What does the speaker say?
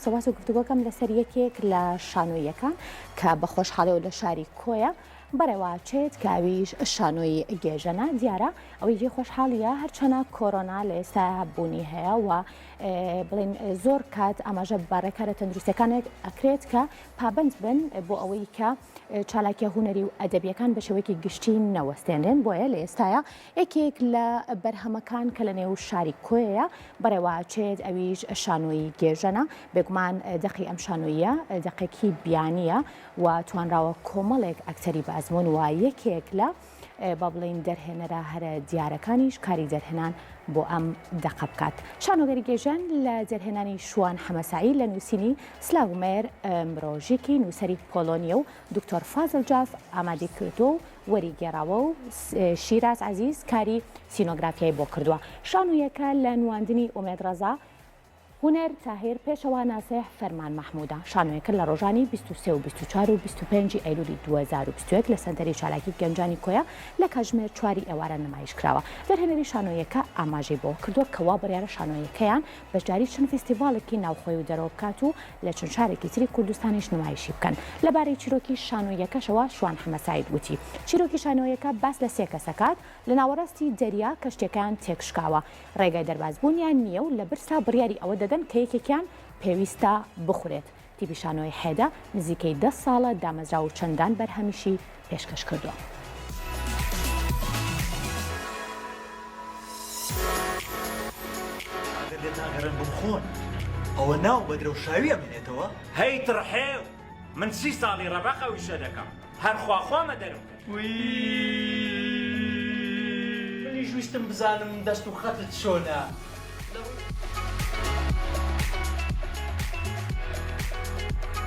قسەباس و گفتوگۆکەم لەسەر یەکێک لە شانۆییەکان کە بە خۆشحاڵیەوە لە شاری کۆیە بەڕێوەچێت کە ئەویش شانۆی گێژەنە. دیارە ئەوەی جێی خۆشحاڵیە هەرچەنە کۆرۆنا لە ئێستا بوونی هەیە و بڵێن زۆر کات ئاماژە بە ڕێکارە تەندروستەکانێک ئەکرێت کە پابند بن بۆ ئەوەی کە چالاکیە هونەری و ئەدەبیەکان بە شێوەیەکی گشتی نەوەستێنرێن بۆیە لە ئێستایا یەکێک لە بەرهەمەکان کە لە نێو شاری کۆیەیە بەڕێوەچێت ئەویش شانۆیی گێژەنە بێگومان دەقی ئەم شانۆییە دەقێکی بیانییە و توانراوە کۆمەڵێک ئەکتەری بە ئەزموون و یەکێک لە با بڵێین دەرهێنەرە هەرە دیارەکانیش کاری دەرهێنان بۆ ئەم دەقە بکات. شانۆگەری گێژەن لە دەرهێنانی شوان حەمەسەعید لە نووسینی سلاڤمێر مرۆژیکی نووسەری پۆلۆنییە و دکتۆر فازل جاف ئامادەی کردووە و وەریگێڕاوە و شیراز عەزیز کاری سینۆگرافیای بۆ کردووە. شانۆیەکە لە نواندنی ئومێد ڕەزا، هونەر تاهیر، پێشەوا ناسێح، فەرمان مەحموودە. شانۆیەکە لە ڕۆژانی 23 و 24 و 25 ی ئەیلولی 2021 لە سەنتەری چالاکی گەنجانی کۆیە لە کاتژمێر چواری ئێوارە نمایش کراوە. دەرهێنەری شانۆیەکە ئاماژەی بەوە کردووە کە وا بڕیارە شانۆیەکەیان بەشداری چەند فیستیڤاڵێکی ناوخۆی و دەرەوە بکات و لە چەند شارێکی تری کوردستانیش نمایشی بکەن. لەبارەی چیرۆکی شانۆییەکەشەوە شوان حەمەسەعید وتی، چیرۆکی شانۆیەکە باس لە سێ کەس ئەکات، لە ناوەڕاستی دەریا کەشتیەکەیان تێکشکاوە، ڕێگای دەربازبوونیان نییە و لە برسا بڕیاری ئەوە دەدەن کە یەکێکیان پێویستە بخورێت. تیپی شانۆی حێدە نزیکەی دە ساڵە دامەزراوە و چەندان بەرهەمیشی پێشکەش کردووە. ئەگەر لێتان گەڕێم بمخۆن ئەوە ناو بە درەوشاوی ئەمێنێتەوە؟ هەی تڕحێو من سی ساڵی ڕەبەق ئەو ئیشە دەکەم هەر خوا خوا مە دەرم کرد. منیش ویستم بزانم دەست و خەتت چۆنە.